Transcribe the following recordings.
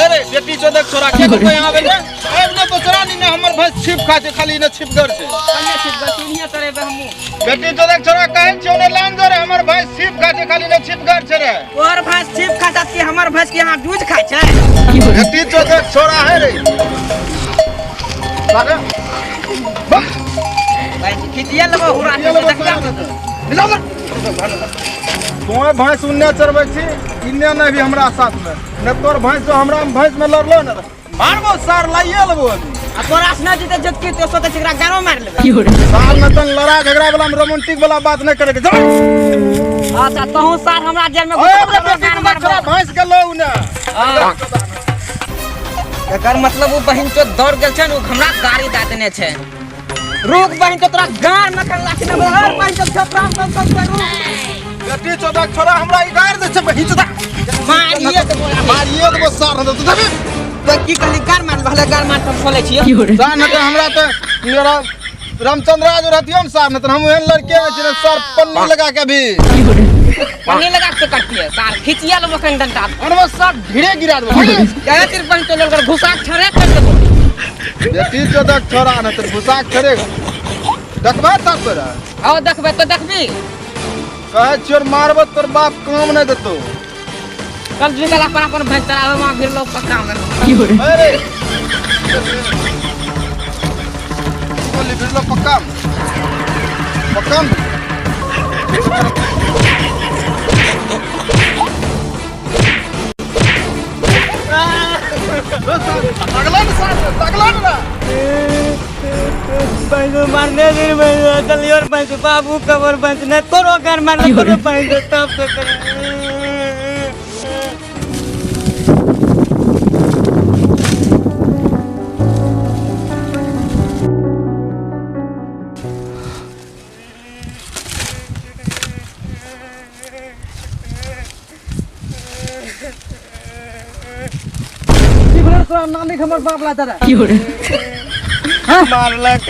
अरे बेटी चोदक छोरा के तो यहाँ बेले ए ने बसरा नी ने हमर भैंस छिप खा छै खाली ने छिपगर छै। कन्ने छिपगर सुनिए तोरे हमहूँ। बेटी चोदक छोरा कहै छियौ ने लाइन जोरे हमर भैंस छिप खा छै खाली ने छिपगर छै रे। तोहर भैंस छिप खा छै कि हमर भैंस के यहाँ दूध खाय छै? बेटी चोदक छोरा है रे। सारे भाई खिचिया लेबो हुरा के देखला। तोए भैंस उन्ने चरबै छी इन्ने नहि भी हमरा साथ में ने तोर भैंस जो हमरा भैंस में लड़लो ने मारबो सार लाइए लेबो अभी। आ तोरा से ना जीते जबकि तो सोते छै एकरा गानो मार लेबे। सार में तन लड़ा झगड़ा वाला में रोमांटिक वाला बात नहीं करे के। चल। अच्छा तहु सार हमरा जेल में ओए घुसा हमरा देबो, बेटी गान के मारबो। छोरा भैंस के लो ने। एकर मतलब उ बहिन चो दौड़ गेल छै ने, उ हमरा गाड़ी दए देने छै। रुक बहिन चो तोरा गान में खन लाठी देबो। हर बहिन चो छपरा सब सब से रुक। बेटी चोदक छोरा हमरा ई गाड़ दे छै बहिन चोदक। मारिए देबो। मारिए देबो सार न तू देबी। तो की कहली गान मार भले गान मार हम खोले छियो। सार न त हमरा त मेरा रामचंद्र जो रहतियो न सार न त हम एहन लड़के हैं जे सर पन्नी लगा के भी पन्नी लगा के करतिए सार खिचिया लेबो कन डंटा। अनवा सार ढिरे गिरा देबो। कहे तिर बहिन चो लड़कर घुसा के छड़े कर देबो। बेटी चोदक छोरा न त घुसा के छड़े देखबा तब तोरा। आओ देखबे तो देखबी। कहे छियो मारबो तोर बाप काम नहीं देतो। कल निकल अपन अपन भैंस चरावे वहां फिर लोग पक्का में। अरे बोली फिर लोग पक्का में। पक्का में। तगला न साथ, तगला न ना। भैंस मारने दिन भैंस चलियो रे भैंस बाबू कबर भैंस ने तोरो घर मारने तोरो भैंस तब तो करे। की भेल तोरा नानी के हमर बाप लाता रहे? मारलक।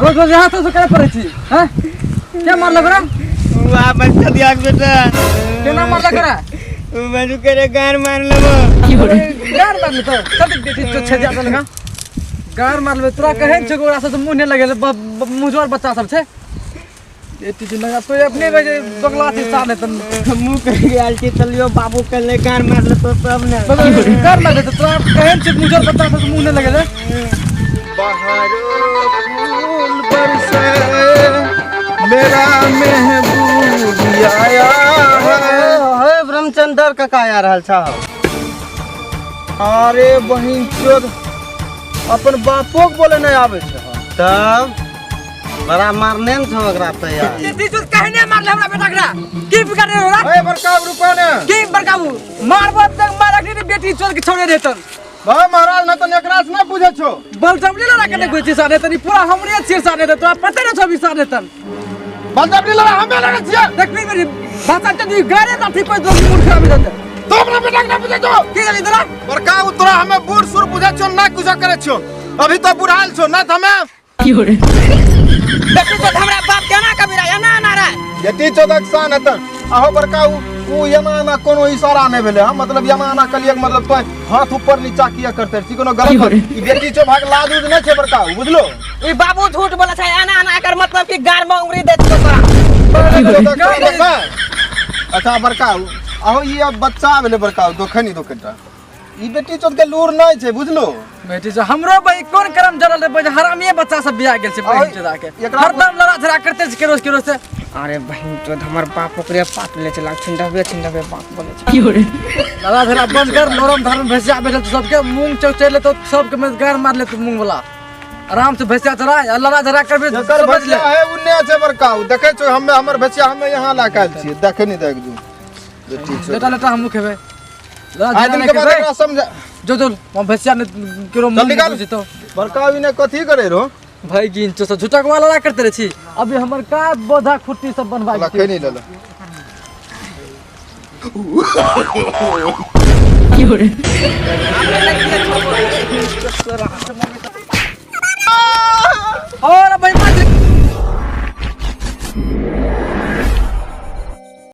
रोज रोज यहाँ से करे पड़े छी हैं? के मारलक रे? वाह बच्चा दिया के बेटा। केना मारलक रे? बजू करे गार मार लेबो। गार मारले तो चल बेटी जो छे जा लगा गार मारले तोरा कहे छे ओकरा से मुंह नहीं लगे मुंहजोर बच्चा सब छे। बेटी जी लगा तो अपने में जे बगला थी साले तन मुंह कर गेल छी चलियो बाबू कहले गार मारले तो तब ने गार मारले तो तोरा कहे छे मुंहजोर बच्चा सब मुंह नहीं लगे। बहारो फूल बरसे मेरा महबूब आया है। हे ब्रह्मचंद्र काका आ रहल छौ। अरे बहिन चोद अपन बापो के बोले नहीं आवे छै। तब बड़ा मारने न छौ ओकरा त यार। बेटी चोद कहने मारले हमरा बेटा के की बिगाड़े हमरा? ए बड़का रुपा ने की बड़का मारबो तक मारक नहीं बेटी चोद के छोड़े देतन। भाई महाराज न त एकरा से न बुझे छौ। बलजबरी लड़ा के नहीं बुझे साने तनी पूरा हमरे छिर साने त तोरा पते न छौ भी साने तन। बलजबरी लड़ा हमे लड़े छियै। देखबी मेरी भाषा त दी गारे ना ठीक कोई दो मूर्ख आबि जाते। तो हमरा बेटा के न बुझे छौ। की जानी तोरा? बड़का उ तोरा हमे बूढ़ सूढ़ बुझे छौ ना कुछ करे छौ। अभी तो बुढ़ाल छौ ना त हमे बेटी चोद हमरा बाप केना कबीरा एना एना रे। बेटी चोदक सान हेतन आहो बड़का उ एना एना कोनो इशारा नहीं भेलै। हम मतलब एना एना कलिए मतलब तो हाथ ऊपर नीचा किया करते छी कोनो गलत बात। ई बेटी चो भाग लाज उज नहीं छै बड़का उ बुझलो। ई बाबू झूठ बोले छै एना एना एकर मतलब कि गार में उंगली दे छौ तोरा। अच्छा बड़का उ आहो ई अब बच्चा भेलै बड़का उ दोखनी दोखटा ई बेटी चोद के लूर नहीं छै बुझलो। बेटी चोद हमरो भाई कोन करम जरल रे बहिन हरामिए बच्चा सब बियाह गेल छै बहिन चोदा के हरदम लड़ा झगड़ा करते छै केरोस केरोस से। अरे बहिन चोद हमर बाप ओकरे पात ले चला छिंडबे छिंडबे बाप बोले छै। लड़ा झगड़ा बंद कर नरम धर्म भैंसिया बैठल सबके मूंग चौचै ले तो सबके में गार मार ले तो मूंग वाला आराम से भैंसिया चरा आ लड़ा झगड़ा करबे एकर समझ ले। भैंसिया है उन्ने छै बड़का उ देखै छौ हमे हमर भैंसिया हमे यहाँ ला के आयल छियै देखे नहीं देख जो बेटी चोद। लेटा लेटा हमहूँ खेबै। लड़ा आइ झगड़ा दिन के नहीं बाद खेबै। एकरा समझा जो जो हम भैंसिया ने केरो चल मूंग निकाल। जेतो बड़का उ ने कथी करे रो भाई गिन चो झूठा वाला लड़ा करते रहे छी। अभी हमर का बोधा खुट्टी सब बनवा लखे नहीं लेला। और